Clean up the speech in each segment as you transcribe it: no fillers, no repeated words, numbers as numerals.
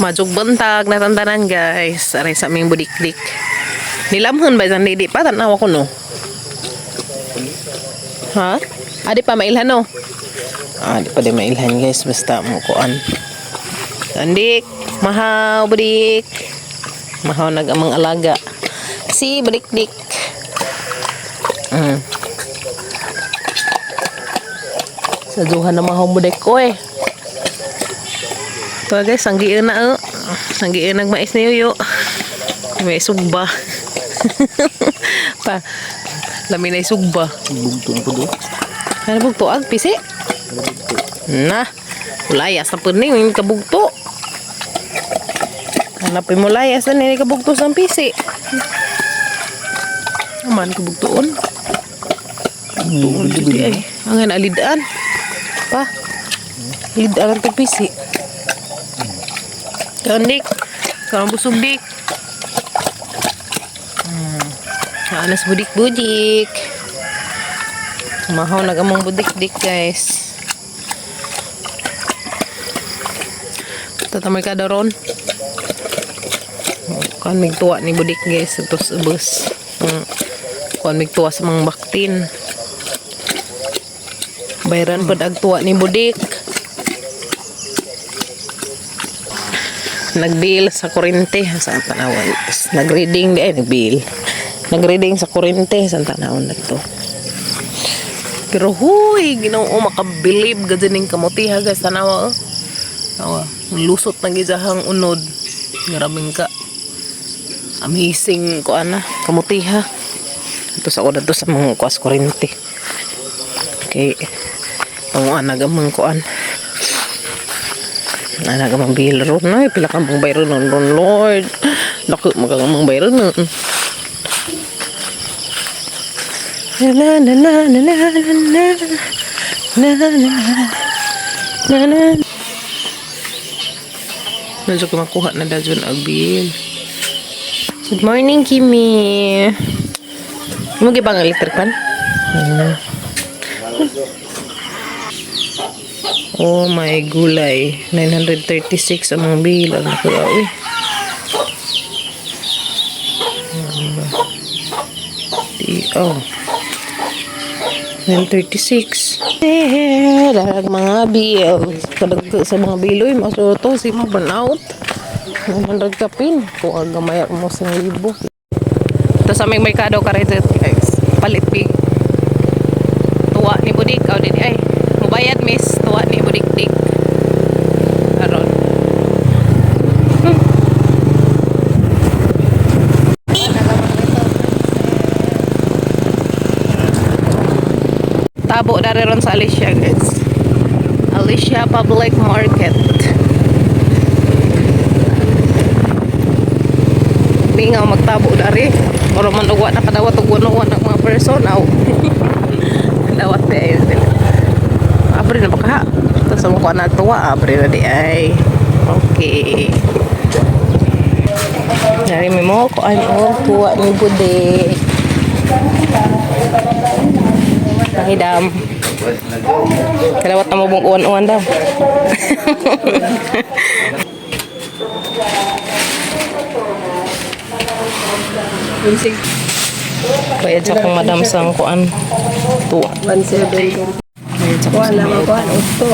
Majog buntag natantanan, guys. Aray sa aming budikdik. Nilamhon ba isang didi pa? Tanawa ko no. Ha? Adi pa mailhan no? Ah, di pa di mailhan, guys. Basta mo kuan. Andik, mahaw budik. Mahaw nag amang alaga. Si budikdik. Sa duha na mahaw budik ko eh. Ito guys, sanggiin na oh. Sanggiin nagmais na yuyo. May sugba. Pa, lami na sugba. Bugto na po do. Ano bugto? Ag, pisi? Na, layas na po ni, yung kabugto. Hanapin mo layas na ni kabugto sa pisi. Aman, kabugtoon. Bugtoon, dili ay. Ang nga, alidaan. Pa, alidaan ang tagpisi. Kandik, karang busog dik. Anas budik-budik. Mahaw nagamang budik-dik, guys. Tatamay ka daron. Kuan migtuwa ni budik, guys, tos ubos. Kuan migtuwa sa mga baktin. Bayran pod ag tuwa ni budik. Nagbill sa kurente sa tanawan. Nagreading di ay nagbill. Nagreading sa kurente sa tanawon na to. Pero huy, Ginoo, makabilib gud ning kamuti ha, guys, tanawa oh. Tawa, ang lusot ng gizahang unod. Grabing ka. Amazing ko ana, kamuti ha. Ito sa oda to sa mga kuas kurente. Okay. Ang anag ang mga kuan. Anag ang mga bill ron. Ay, pila ka mga bayro nun ron, Lord. Naku, magagamang bayro nun. La la la la la la la la la la la. Medyo kumakuha na dadyon ang bill. Good morning, Kimi. Mo gibang electric pan? Oh my gulay. 936 ang mga bill. Ang nakuha, uy. Di, oh. 936. Eh, darag mga bill. Kadag sa mga bill, uy, masuto si mo burnout. 900 kapin. Kung ang gamay mo sa libo. Ito sa aming merkado karito, guys. Palit big. Tuwa ni Budik. Oh, din ay. Mubayad miss. Tuwa ni Budik dik. Aron. Tabo na rin sa Alicia, guys. Alicia Public Market. Mingaw magtabo dari. Oro man ugwa na kadawat og wano ng mga person aw. Dawat di ay sila. Abre na baka. Tapos mo ko na tuwa, abre na di ay. Okay. Nari may mo ko ano tuwa ni bude. Pahidam. Kalawat na mo buong uwan-uwan daw. Bayad sa akong madam sa ang kuan. Tuwa. 1.7. Bayad sa akong Wala man kuan utto.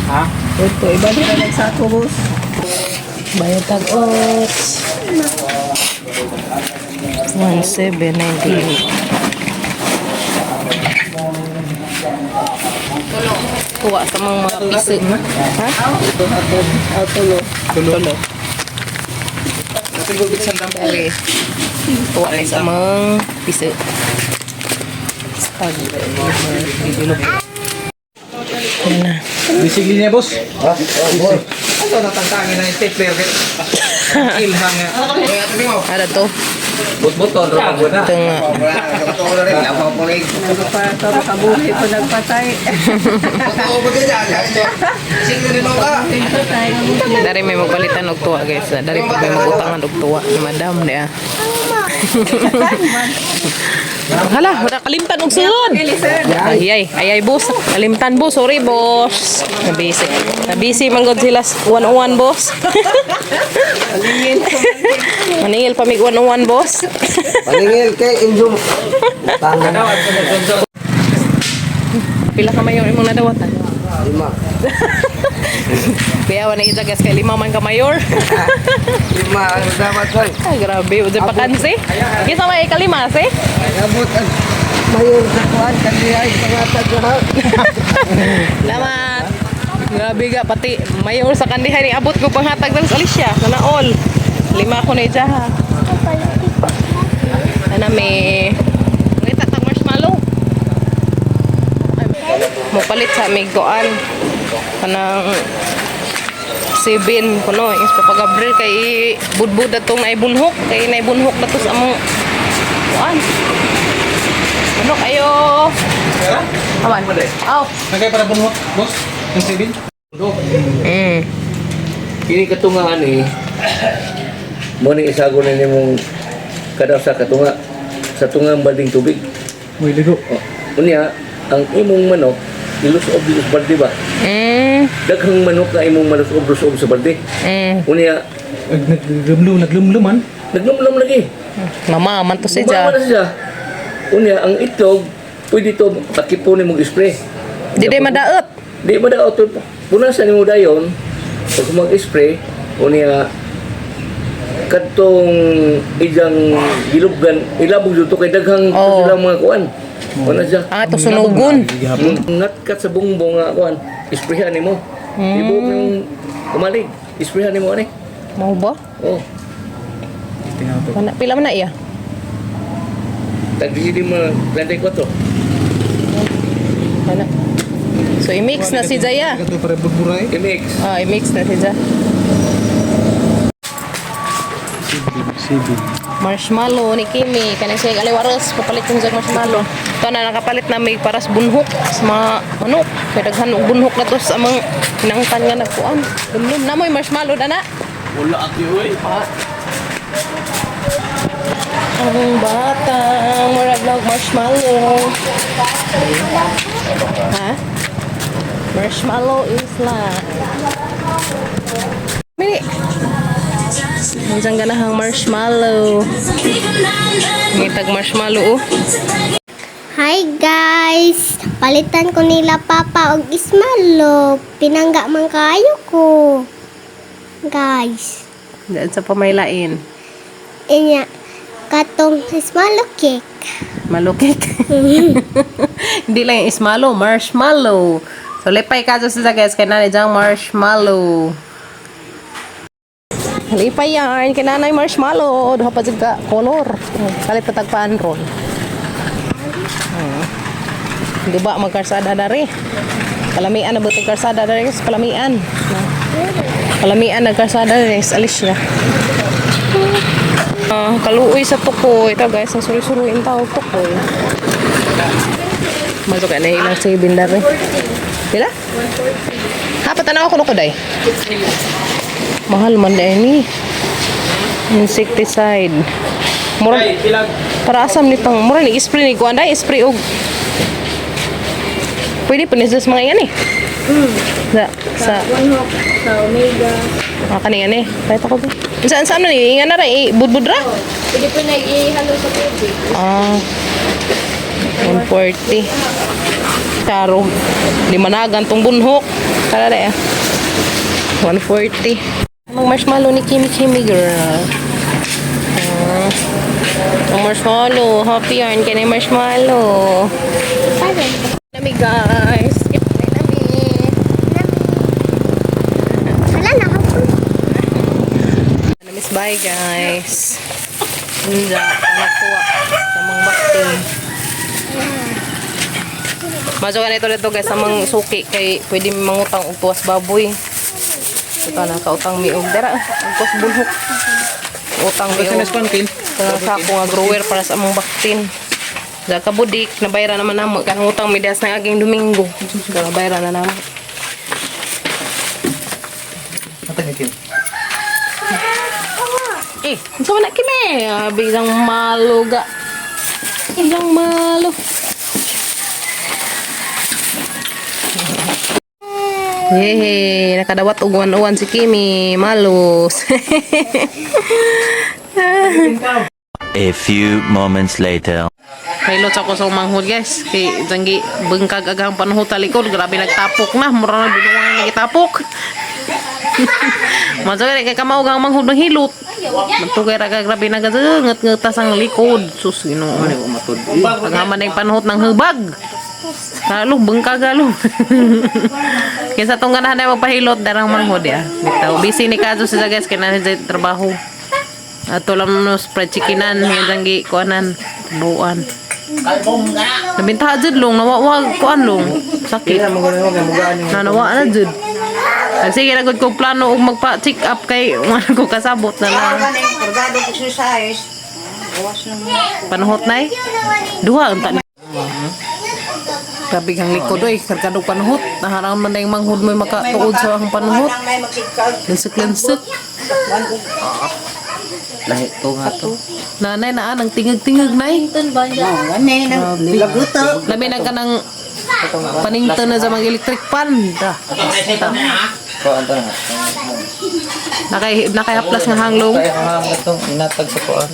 Ha? Utto iba di ka nagsako boss. Bayad tag oats. 1,798. Tuwa sa mga piso. Ha? Tulo. Tulo. Natigugit sa dam. Okay. Tuwa na sa mga piso. Stag. Yan na. Bisigli niya, boss. Ha? Ano natangtangin na yung stapler? Ilhang nga. Ano to? Bot-bot, ro na. Ito nga. Nagpa makabuhi po nagpatay. Dari may magpalitan og tuwa, guys. Dari pag may magutangan og tuwa ni madam niya. Hala, wala kalimtan og sulod. Ay ay, ay ay boss. Kalimtan boss, sorry boss. Nabisi. Nabisi man gud sila 101 boss. Maningil pa mig 101 boss. Paningil kay Injum. Tanga. Pila ka mayor imong nadawatan? Lima. Kuya, wala kita guys kay lima man ka mayor. Lima ang dapat koy. Ay, grabe, udah pakansi. Kisa may ikalima, si? Abot ang mayor sa kuan kaniya ay pangatag na. Salamat. Grabe ga, pati mayor sa kandihan ni abot ko panghatag dal sa Alicia. Sana all. Lima ko na ija ha. Ana may ngita tag marshmallow. Mo palit sa amig kuan. Kanang 7 kuno is Papa Gabriel kay budbud atong naibunhok kay naibunhok na to sa among kuan. Ano kayo? Aman. Aw. Nagay para bunhot, boss. Yung 7. Kini katunga ani mo ni isago na nimong kadaw sa katunga sa tungang balding tubig. Uy, ligo. Oh, unya ang imong manok ilusob sa balde ba? Daghang manok na imong malusob-lusob sa balde. Unya Naglumlum, naglumluman. naglumlum lagi. Mama, man to si Mama Ja. na siya. Unya ang itlog pwede to takipon nimong spray. Di day madaot. Di ba daw to punasan nimo dayon pag mag-spray unya kadtong ijang gilubgan ilabog dito kay daghang Oo. silang mga kuan. Wala siya. Ah, ito sunugon. Ngatkat sa bungbong nga kuan, isprayhan nimo. Ibuk ng kumalig, isprayhan nimo ani. Mau ba? Oh, Mana, pila man na iya? tag di mo 34. Mana. So, i-mix na si Jaya. Ito para budburay. I-mix. Ah, i-mix na si Jaya. Sibin. Marshmallow ni Kimi. Kanang siya aliwaros. Papalit yung siya marshmallow. Ito na nakapalit na may paras bunhok sa mga manok. Kaya daghan og bunhok na to sa mga inangtan nga nagkuan. Lumlum na mo'y marshmallow na na. Wala aki oy. Ang batang murag log marshmallow. Ha? Marshmallow is life. Mini. Minsan ganahang marshmallow. Ngitag marshmallow oh. Hi guys! Palitan ko nila Papa og ismalo. Pinangga man kayo ko. Guys, Daan sa pamaylain. inya katong ismalo cake. Malukik. Hindi lang yung ismalo, marshmallow. So, lipay ka sa guys, kay nanay diyang marshmallow. Lipay yan, kay nanay marshmallow. Duha pa dyan ka, color. Kalit patagpaan ron. Di ba, magkarsada dari. Kalamian na buting karsada dari. Kalamian. Kalamian nagkarsada dari. Alis siya. Ah, kaluoy sa tukoy. Ito guys, ang suri-suruin tawag tukoy. Masok na ilang saving dari. Pila? Ha, patanaw ako ko day. Mahal man day ni. Insecticide. Mura, para asam ni pang mura ni spray ni kuan day, spray og pwede pa ni sa mga yan eh. Sa sa One sa Omega. mga kani eh. Kahit ako ba? Saan saan ni ingan na ra eh, budbud ra. Pwede po na ihalo sa tubig. Ah. 140. Karo. Limanagan tong bunhok. Tara na eh. 140. Ang marshmallow ni Kimi Kimi girl. Ah. Ang marshmallow. Happy yarn. Kaya marshmallow. Nami guys. Nami. Wala na ako. Namis bye guys. Hindi nakuha sa mga bakting. Masok na ito dito guys sa mga suki kay pwede mangutang og tuwas baboy. Ito na kautang mi og dara og tuwas bulhok. Utang mi og sa sako nga grower para sa among baktin. Sa kabudik nabayra naman namo kanang utang mi das ng aging Domingo. Nabayra na namo. Matag ni Kim. Eh, unsa man na kimi? Ah, bilang maluga. Ilang malo. Yay! Nakadawat og uwan-uwan si Kimi. Malos. A few moments later. Hilot sa ako sa manghod, guys. Kay janggi bengkag aghang panahon talikod. Grabe nagtapok na. Mura na binuang nagitapok. Masakit kay kamao ang manghod ng hilot. Matugay ra ka grabe nagazenget ngetas ang likod. Sus, Ginoo. Paghaman na yung panahot ng hubag. Halo, bengkag halo. Kaysa tong ganahan na magpahilot darang manghod ya. Bitaw busy ni kadto sa guys kay naa sa trabaho. Ato lang no spread chickenan yung janggi kuanan buan. Nabinta jud long nawawag kuan long. Sakit. Nanawa na jud. Ag sige na gud kog plano og magpa-check up kay wala ko kasabot na lang. Pagado exercise. Gawas naman. Panuhot nay. Duha unta ni. Grabe kang likod oy, kargado panuhot. Naharang man na yung manghod mo makatuod sa akong panuhot. Nang may magsikag. Linsik-linsik. Lahi to nga to. Nanay naa nang tingag-tingag nay. Ano nang laguto. Labi na ka ng panington na sa mga electric pan. Da. Kuan to na. Nakay nakayhaplas nga hanglong. Kaya ang itong inatag sa kuan.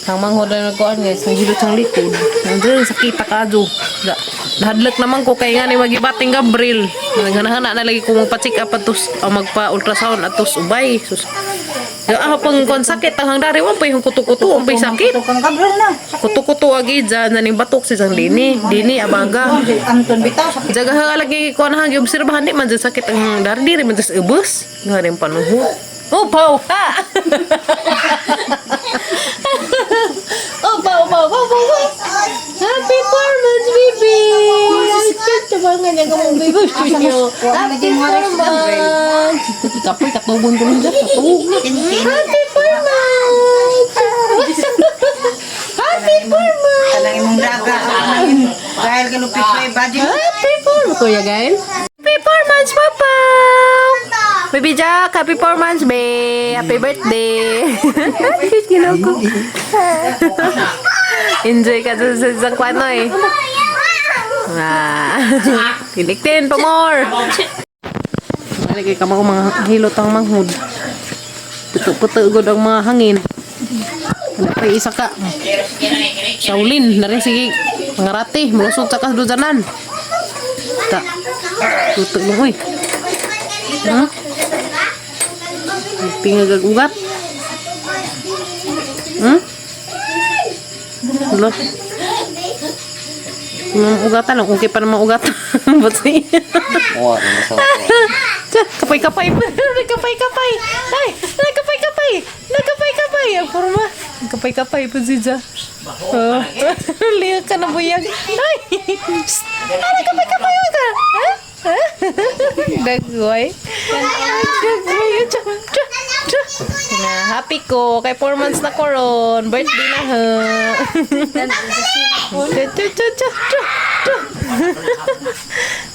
Ang manghod na nagkuan guys, ang hilot sang likod. Nandiyan sakita ka jo. Da. Nahadlok naman ko kay nga ni magibating Gabriel. Naghanahana na lagi ko magpa-check up atos o magpa-ultrasound atos ubay. Sus. Ah, pang kon sakit ang hangdari wa pa yung kuto-kuto, ang pay sakit. Kang Gabriel na. Kuto-kuto agi dyan na ning batok si sang dini, dini abaga. Si Anton bitaw sakit. Jaga ha lagi ko na hang obserbahan di man dyan sakit ang hangdari diri man dyan sa ubos. Nga rin panuho. Oh, paw ha. Oh, paw paw paw paw. Paw. Happy 4 months, baby. Tabangan niya kamong baby. Happy 4 months. Kapoy, katugon ko lang dyan. Katugog na. Happy 4 months. Happy 4 months. Kanang imong daga. Dahil kalupit sa budget. Happy 4, Kuya Gail. Happy 4 months, Papa! Baby Jack, happy 4 months, babe. Happy birthday. Cute ginaw ko. Enjoy ka sa isang kwano eh. Ah. Tiliktin pa more. Malagay ka mga hilot ang manghud. Puto-puto gud ang mga hangin. Wala pa isa ka. Shaolin, na rin sige. Mga rati, mulusot sa kasdudanan. Ta. Tuto mo, uy. Ha? Pingag ugat. Lo. Mga ugatan lang, okay pa naman ugatan. Ba't siya? Wa na sa kuan. Tiyan, kapay-kapay. Nagkapay-kapay. Ay, nagkapay-kapay. Nagkapay-kapay. Ang forma. Nagkapay-kapay po si Ja. Oh. Liyak ka na buyag. Ay! Psst. Ah, nagkapay-kapay ka. Ha? Ha? Dagway. Dagway. Tiyan, tiyan, tiyan. Na, happy ko. Kay 4 months na ko ron. Birthday na ha. Tiyan, tiyan, tiyan, tiyan, tiyan, tiyan.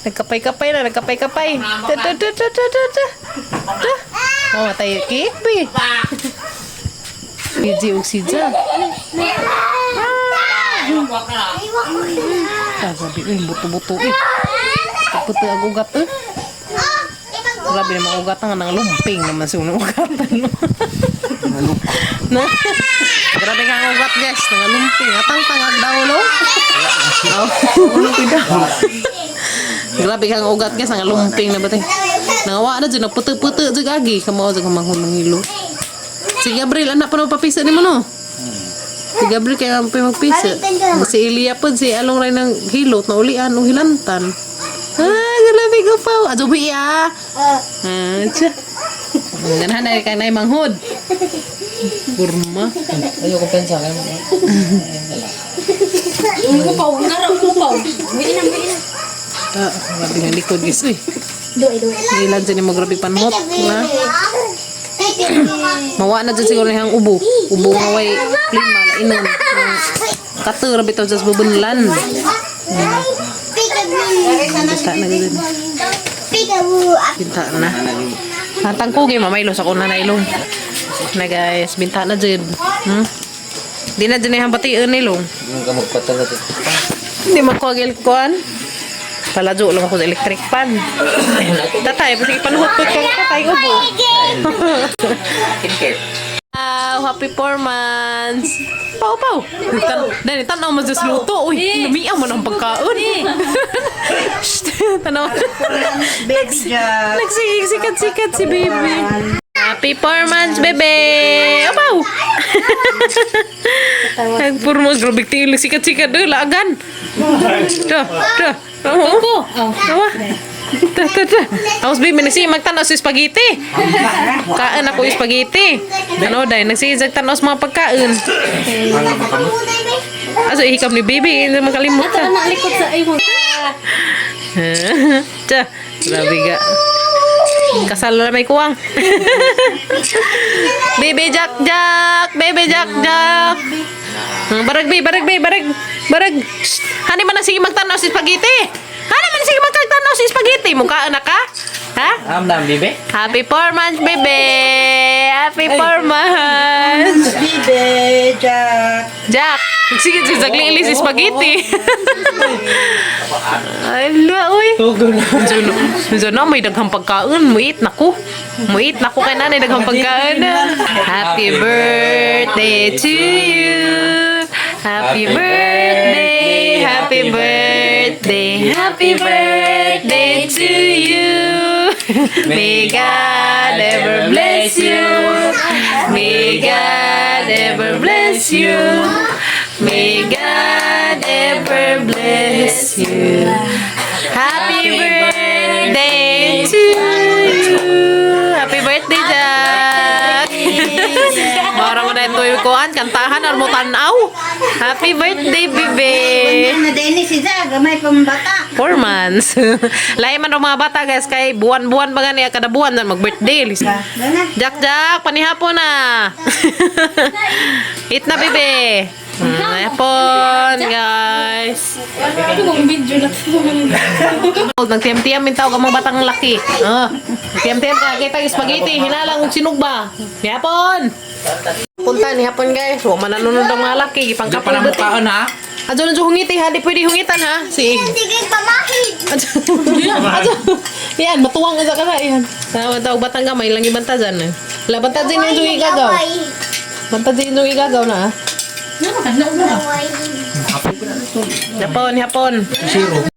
Nagkapay-kapay na, nagkapay-kapay. Ta ta ta ta ta ta ta. Ta. Oh, tayo kipi. Biji og sidja. Ah, sabi eh, buto-buto eh. Puto ang ugat eh. Grabe naman ugat ang nang lumping naman sa unang ugatan. Na. Grabe ka ang ugat guys, nang lumping. Atang tangag daw lo. Grabe kang ugat guys, ang lumping na ba tayo? Nangawa na dyan, nagputo-puto dyan agi. Kamao dyan kamanghon ng hilo. Si Gabriel, anak pa na mapapisa ni mo no? Si Gabriel kaya pa magpisa. Si Elia po, si Along rin ng hilot, na ulian, o hilantan. Ah, grabe ko pa. Adubi ah. Ah, tsa. Ganahan na kay nay manghod. Kurma. Ayoko pensa kay mo. Upaw, nara upaw. Biin na, biin na. Ah, grabe nga likod guys. Uy, Duay, duay. ilan dyan yung magrabe panhot. Na. Mawa na dyan siguro niyang ubo. Ubo nga way klima, lainon. Kato, rabi tawag sa bubunlan. Binta na dyan. Peekaboo. Binta na. Hatang kugi, mamaylos ako na nailong. Na guys, binta na dyan. Di na dyan yung bation nilong. Hindi ka magpatala to. Hindi makuha kuan. Paladyo lang ako sa electric pan. Tatay, sige panuhot-hot ka tatay ubo. Wow, happy 4 months. Pau, pau. Dani, tanaw mo sa luto. Uy, lumiang mo ng pagkaon. Shh, tanaw. Baby Jack. Nagsigig-sikat-sikat si baby. Happy 4 months, bebe! Apaw! Nag-4 months, grabe tingin sikat-sikat doon, laagan. Da, da. Oo. Ko. Awa. Ta, ta, ta. Tapos baby, nagsige magtanaw sa spaghetti. Kaan ako yung spaghetti. Ano, dahil nagsige tanaw sa mga pagkain. Aso, ihikap ni baby, hindi makalimutan. Nalikot sa imo. Tsa, grabe ka. Kasal na may kuwang. Baby Jack Jack! Baby Jack Jack! Barag be, barag be, barag. Barag. Shh. Hani man na sige magtanaw si spaghetti. Hani man na sige magtanaw si spaghetti. Mukha na ka? Ha? Am dam bibe. Happy 4 months, baby! Happy 4 months! Baby Jack. Jack! Sige, sige, sagling ilis si spaghetti. Ay, la, uy. Medyo na, may daghang pagkaon. Muit na ko. Muit na ko kay nanay, daghang pagkaon. Happy birthday to you. Happy birthday, happy birthday, happy birthday to you. May God ever bless you. May God ever bless you. May God ever bless you. Happy birthday to you. Happy birthday, Jack. Mara mo na ito yung kuhan, kantahan, or mo tanaw. Happy birthday, bebe. Na din si Jack, gamay pambata. 4 months. Lahi man ang mga bata, guys, kay buwan-buwan ba gani, kada buwan na mag-birthday. Dana. Jack, Jack, panihapon na. Eat na, bebe. Hapon, guys. Ano mong video na to? Oh, nagtiyam-tiyam min tawag ang mga batang laki. Ah, nagtiyam-tiyam ka kita yung spaghetti, hinalang og sinugba. Nihapon. Punta nihapon, guys. Wa man nanonood ang mga laki, gipangkapoy Para ba mukhaon ha. Adyo na hungiti ha, di pwede hungitan ha. Si. Sige, pamahid. Adyo. Adyo. Yan, matuwang ka ka yan. Tawag tawag batang gamay lang ibanta dyan. Eh. La banta din yung igagaw. Banta din yung igagaw na. Ah. Away. Hapon, hapon. Zero.